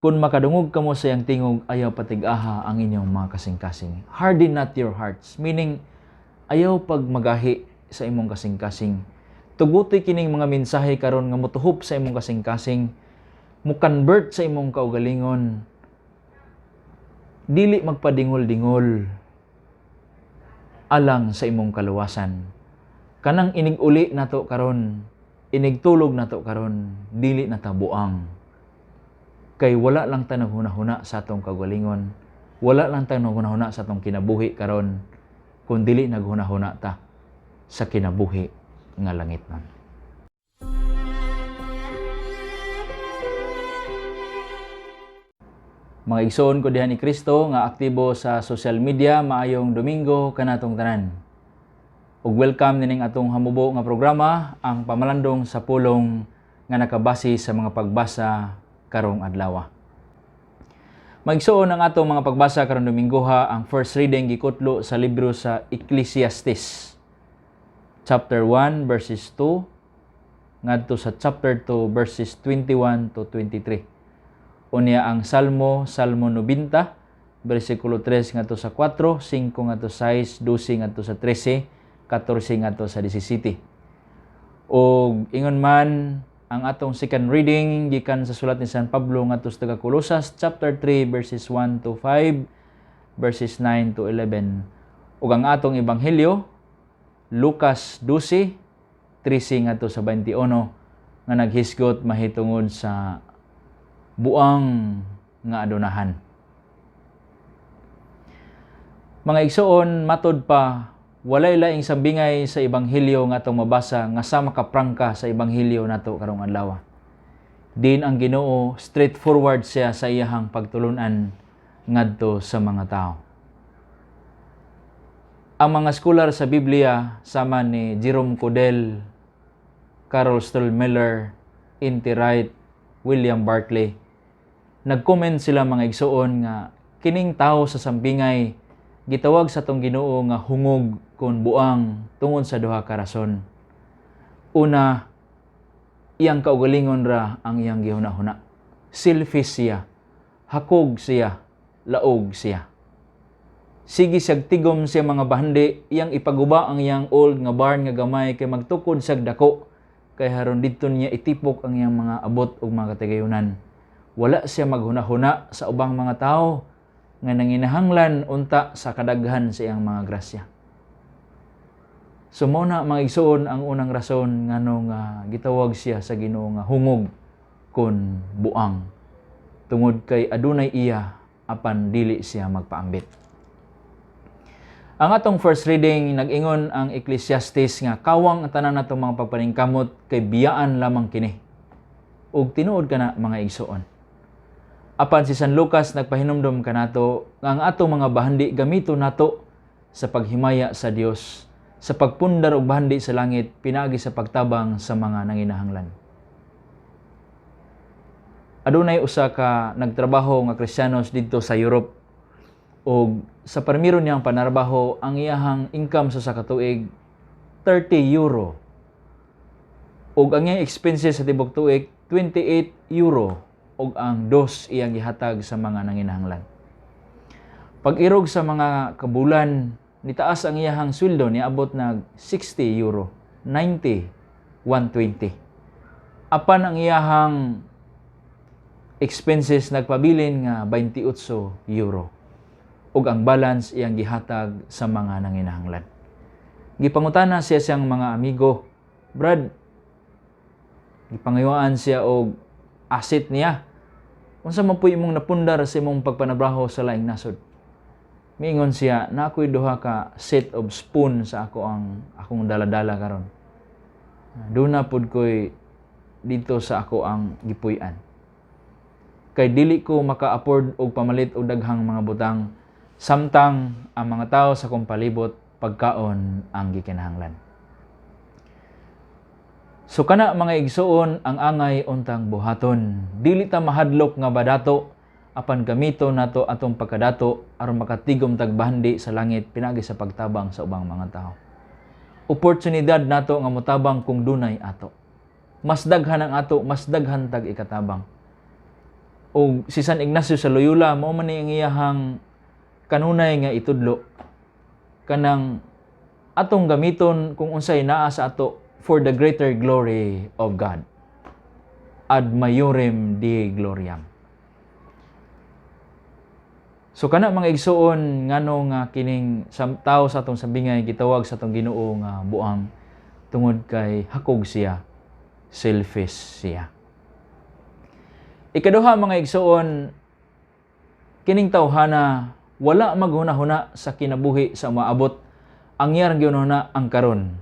Kung makadungog kamo sa iyang tingog, ayaw patig-aha ang inyong mga kasing-kasing. Harden not your hearts. Meaning, ayaw pagmagahi sa imong kasing-kasing. Tuguti kining mga mensahe karon nga motuhop sa imong kasing-kasing, mo-convert sa imong kaugalingon. Dili magpadingol-dingol alang sa imong kaluwasan. Kanang inig-uli nato karon, inigtulog nato karon, dili na ta buang. Kay wala lang ta naghuna-huna sa atong kaugalingon, wala lang ta naghuna-huna sa atong kinabuhi karon, kun dili naghuna-huna ta sa kinabuhi nga langit nun. Mga igsoon ko diha ni Kristo nga aktibo sa social media, maayong Domingo kanatong tanan. Ug welcome nining atong hamubo nga programa, ang Pamalandong sa Pulong nga nakabase sa mga pagbasa karong adlaw. Magsuon ang atong mga pagbasa karong Domingoha, ang first reading gikutlo sa libro sa Ecclesiastes chapter 1 verses 2 ngadto sa chapter 2 verses 21 to 23. Unya ang Salmo, Salmo 90 versikulo 3 ngadto sa 4, 5 ngadto sa 6, 12 ngadto sa 13, 14 ngadto sa 17. Og ingon man ang atong second reading gikan sa sulat ni San Pablo ngadto sa taga Colosas chapter 3 verses 1 to 5, verses 9 to 11. Ug ang atong ebanghelyo Lucas 12, 13 ngadto sa 21 nga naghisgot mahitungod sa buang nga adunahan. Mga igsoon, matod pa walay laing sambingay sa ebanghelyo nga atong mabasa nga sama kaprangka sa ebanghelyo nato karong adlaw. Din ang Ginoo straightforward siya sa iyahang pagtulunan ngadto sa mga tao. Ang mga scholar sa Biblia sama ni Jerome Cudell, Carol Miller, N.T. Wright, William Barclay, nag-comment sila mga igsoon nga kining tao sa sambingay gitawag sa tong Ginoo nga hungog kon buang tungod sa duha ka rason. Una, iyang kaugalingon ra ang iyang gihuna-huna. Selfish siya, hakog siya, laog siya. Sige siyag tigom siya mga bahandi, iyang ipaguba ang iyang old nga barn nga gamay kay magtukod siyag dako kay haron didto niya itipok ang iyang mga abot ug mga katigayunan. Wala siya maghuna-huna sa ubang mga tao nga nanginahanglan unta sa kadaghan sa iyang mga grasya. So mao na mga igsoon ang unang rason ngano nga gitawag siya sa Ginoo nga hungog kon buang, tungod kay adunay iya apan dili siya magpaambit. Ang atong first reading, nag-ingon ang Ecclesiastes nga kawang ang tanan natong mga pagpaningkamot kay biyaan lamang kini. Ug tinuod kana mga igsoon. Apan si San Lucas nagpahinumdom kanato nga ang atong mga bahandi gamito nato sa paghimaya sa Dios, sa pagpundar og bahandi sa langit pinaagi sa pagtabang sa mga nanginahanglan. Adunay usa ka nagtrabaho nga Kristiyanos didto sa Europe, og sa primero niyang panarbaho ang iyahang income sa usa ka tuig 30 euro. Og ang iyang expenses sa tibok tuig 28 euro, og ang dos iyang gihatag sa mga nanginahanglan. Pag-irog sa mga kabulan, nitaas ang iyahang sweldo, niabot nag 60 euro, 90, 120. Apan ang iyahang expenses nagpabilin nga 28 euro. Ug ang balance iyang gihatag sa mga nanginahanglan. Gipangutana siya siyang mga amigo, "Brad," gipangayuan siya og asset niya. "Unsa man po imong napundar sa imong pagpanabraho sa laing nasod?" Miingon siya, "Na ako'y duha ka set of spoon sa ako ang akong dala-dala karon. Duna pud ko'y dito sa ako ang gipuy-an. Kay dili ko maka-afford og pamalit og daghang mga butang samtang ang mga tao sa akong palibot pagkaon ang gikinahanglan." So kana mga igsuon ang angay untang buhaton. Dili ta mahadlok nga badato, apan gamito nato atong pagkadato aron makatigom tag bahandi sa langit pinaagi sa pagtabang sa ubang mga tao. Oportunidad nato nga motabang kung dunay ato. Mas daghan ang ato, mas daghan tag ikatabang. O si San Ignacio sa Loyola, mao man ni ang iyahang kanunay nga itudlo, kanang atong gamiton kung unsay naa sa ato for the greater glory of God. Ad maiorem Dei gloriam. So kana, mga igsuon, ngano nga kining sa tao sa atong sambingay gitawag sa atong Ginoo nga buang, tungod kay hakog siya, selfish siya. Ikaduha, mga igsuon, kining tawhana wala maghuna-huna sa kinabuhi sa umaabot, ang iyang gihuna ang karon.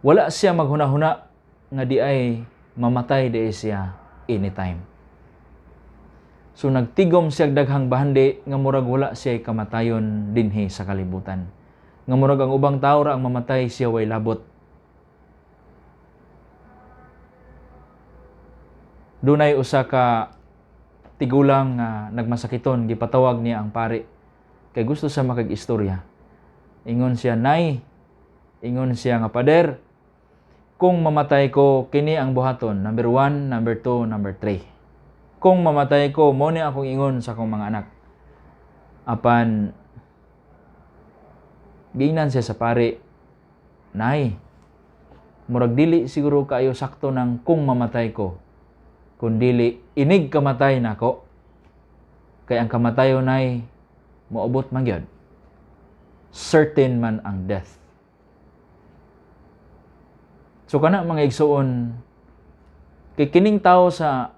Wala siya maghuna-huna nga di ay mamatay di ay siya anytime. So nagtigom siya daghang bahandi nga murag wala siya kamatayon dinhi sa kalibutan. Nga murag ang ubang tao ra ang mamatay, siya way labot. Dunay usa ka tigulang nga nagmasakiton, gipatawag niya ang pari kay gusto sa makag-istorya. Ingon siya, "Nay," ingon siya nga, "Pader, kung mamatay ko, kini ang buhaton. Number 1, number 2, number 3. Kung mamatay ko, mao ni akong ingon sa akong mga anak." Apan giingnan siya sa pari, "Nay, murag dili siguro kaayo sakto ng kung mamatay ko, kun dili inig kamatay nako. Kay ang kamatayon ay moabot man gyud. Certain man ang death." So kana, mga igsuon, kay kining tao sa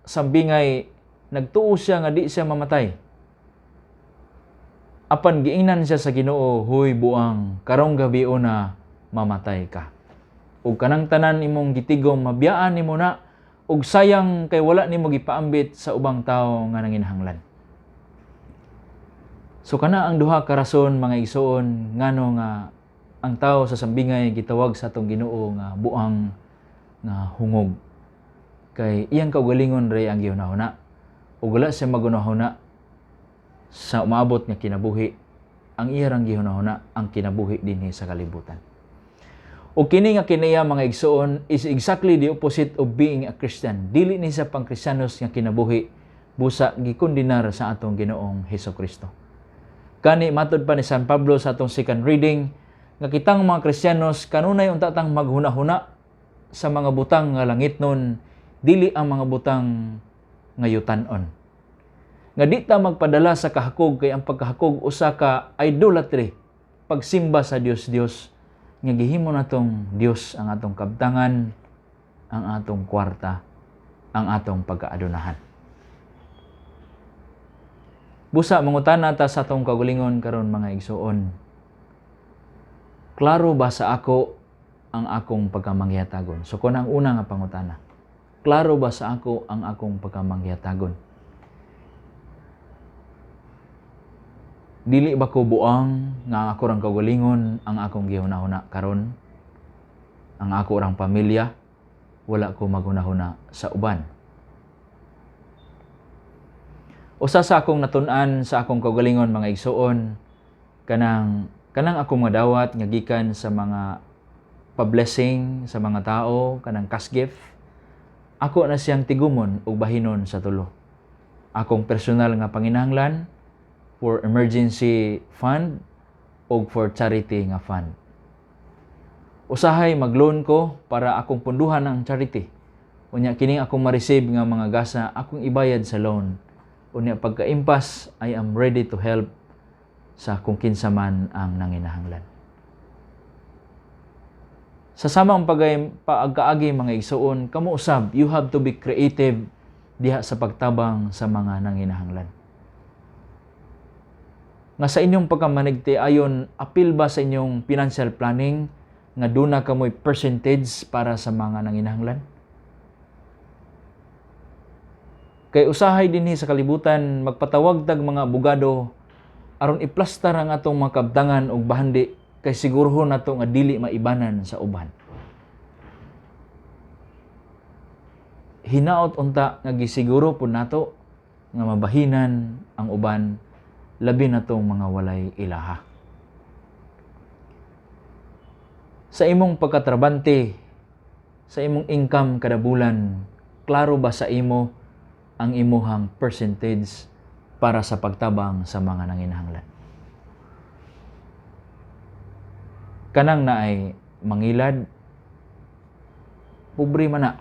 sambingay nagtuo siya nga di siya mamatay. Apan giingnan siya sa Ginoo, "Huy buang, karong gabi una mamatay ka. Ug kanang tanan imong gitigom mabiyaan nimo na, ug sayang kay wala nimo gipaambit sa ubang tawo nga nanginahanglan." So kana ang duha ka rason, mga igsuon, ngano nga ang tao sa sambingay gitawag sa atong Ginoo nga buang nga hungog. Kay iyang kaugalingon ray ang gihunahuna ug wala siya maghunahuna sa umaabot nga kinabuhi, ang iya rang gihunahuna ang kinabuhi dinhi sa kalibutan. O kini nga kinaiya, mga igsuon, is exactly the opposite of being a Christian. Dili ni sa pangkristiyanos nga kinabuhi, busa gikondenar sa atong Ginoong Hesus Kristo. Kani matod pa ni San Pablo sa atong second reading nga kitang mga Kristiyanos kanunay unta tang maghuna-huna sa mga butang nga langitnon, dili ang mga butang nga yutanon. Nga di ta magpadala sa kahakog, kay ang pagkahakog usa ka idolatry, pagsimba sa Dios-Dios nga gihimo natong Dios ang atong kabtangan, ang atong kwarta, ang atong pagkaadunahan. Busa mangutana ta sa atong kaugalingon karon, mga igsuon. Klaro ba sa ako ang akong pagkamanggihatagon? So kun ang una nga pangutana. Klaro ba sa ako ang akong pagkamanggihatagon? Dili ba ko buang nga ang ako rang kaugalingon ang akong gihunahuna karon? Ang ako rang pamilya, wala ko maghunahuna sa uban. Usa sa akong natun-an sa akong kaugalingon, mga igsuon, kanang kanang akong madawat nga gikan sa mga pa-blessing sa mga tao, kanang cash gift, ako na siyang tigumon ug bahinon sa tulo. Akong personal nga panginahanglan, for emergency fund ug for charity nga fund. Usahay mag-loan ko para akong punduhan ang charity. Unya kining akong ma-receive nga mga gasa, akong ibayad sa loan. Unya pagkaimpas, I am ready to help sa kung kinsa man ang nanginahanglan. Sa samang pagay paagkaagi, mga igsuon, kamo usab, you have to be creative diha sa pagtabang sa mga nanginahanglan. Nga sa inyong pagkamanigti ayon, apil ba sa inyong financial planning nga duna kamoy percentage para sa mga nanginahanglan? Kay usahay dinhi sa kalibutan magpatawag tag mga abogado aron iplastar ang atong mga kabtangan og bahandi kay sigurohon nato nga dili maibanan sa uban. Hinaot unta nga gisiguro pud nato nga mabahinan ang uban, labi natong mga walay ilaha. Sa imong pagkatrabante, sa imong income kada bulan, klaro ba sa imo ang imuhang percentage para sa pagtabang sa mga nanginahanglan. Kanang naay mangilad, pobre man na.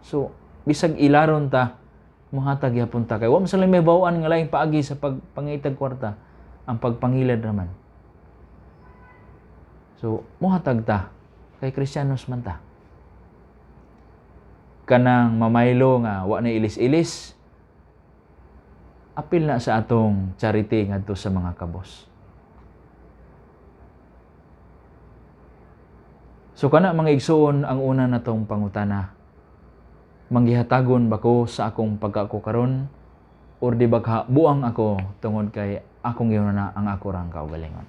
So, bisag ilaron ta, muhatag gyapon ta kay wa man sila may bawaan nga laing paagi sa pagpangitag kwarta, ang pagpangilad raman. So, muhatag ta kay Kristiyanos man ta. Kanang mamaylo nga wa na ilis-ilis, apil na sa atong charity ngadto sa mga kabos. So kana, mga igsuon, ang una natong pangutana: manggihatagon ba ko sa akong pagkaako karon or di ba ka buang ako tungod kay akong gihuna ang ako rang kaugalingon?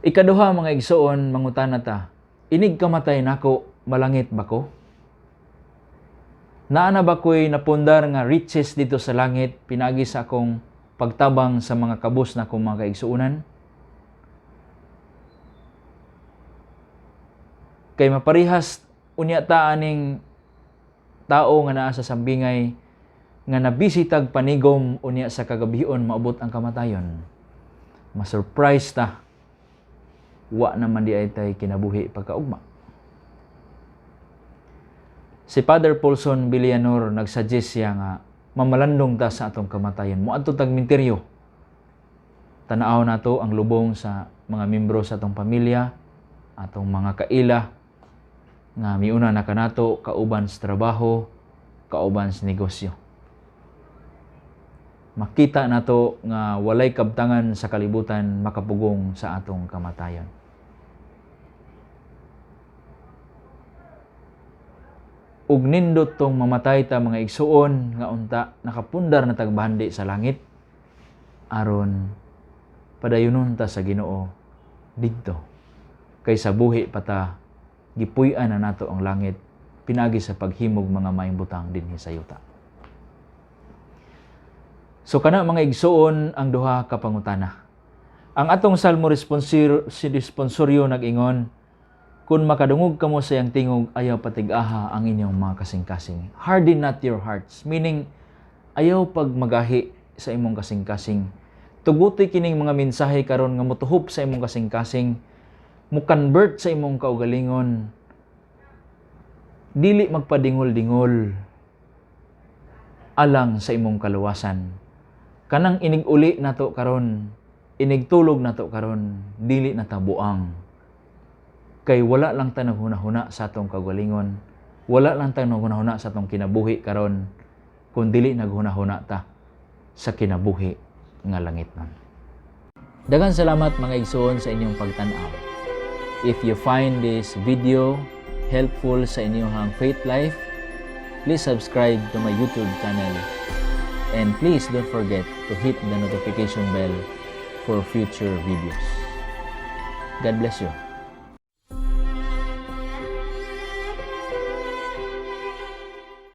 Ikaduha, mga igsuon, mangutana ta: inig kamatay nako, malangit ba ko? Naa na ba ko'y napundar nga riches dito sa langit pinagi sa akong pagtabang sa mga kabus na akong mga kaigsuonan? Kay maparihas unya ta aning tao nga naa sa sambingay nga nabisitag panigom, unya sa kagabion maabot ang kamatayon. Ma-surprise ta, wa naman di ay tay kinabuhi pagkaugma. Si Father Paulson Villanor, nagsuggest siya nga mamalandong ta sa atong kamatayon. Moadto tag minteryo. Tanaw nato ang lubong sa mga membro sa atong pamilya, atong mga kaila nga miuna na kanato, kauban sa trabaho, kauban sa negosyo. Makita nato nga walay kabtangan sa kalibutan makapugong sa atong kamatayon. Ug nindot tong mamatay ta, mga igsuon, nga unta nakapundar na tagbahandi sa langit aron padayunon ta sa Ginoo didto, kay sa buhi pa ta, gipuy-an na nato ang langit pinaagi sa paghimog mga maayong butang dinhi sa yuta. So kana, mga igsuon, ang duha ka pangutana. Ang atong Salmo responsoryo nag-ingon, "Kung makadungog kamo sa iyang tingog, ayaw patig-aha ang inyong mga kasing-kasing." Harden not your hearts. Meaning, ayaw pagmagahi sa imong kasing-kasing. Tuguti kining mga mensahe karon nga motuhop sa imong kasing-kasing, mo-convert sa imong kaugalingon. Dili magpadingol-dingol alang sa imong kaluwasan. Kanang inig-uli nato karon, inigtulog nato karon, dili na ta buang. Kay wala lang ta naghuna-huna sa atong kaugalingon, wala lang ta naghuna-huna sa atong kinabuhi karon, kun dili naghuna-huna ta sa kinabuhi nga langit nun. Daghang salamat, mga igsoon, sa inyong pagtan-aw. If you find this video helpful sa inyong faith life, please subscribe to my YouTube channel. And please don't forget to hit the notification bell for future videos. God bless you.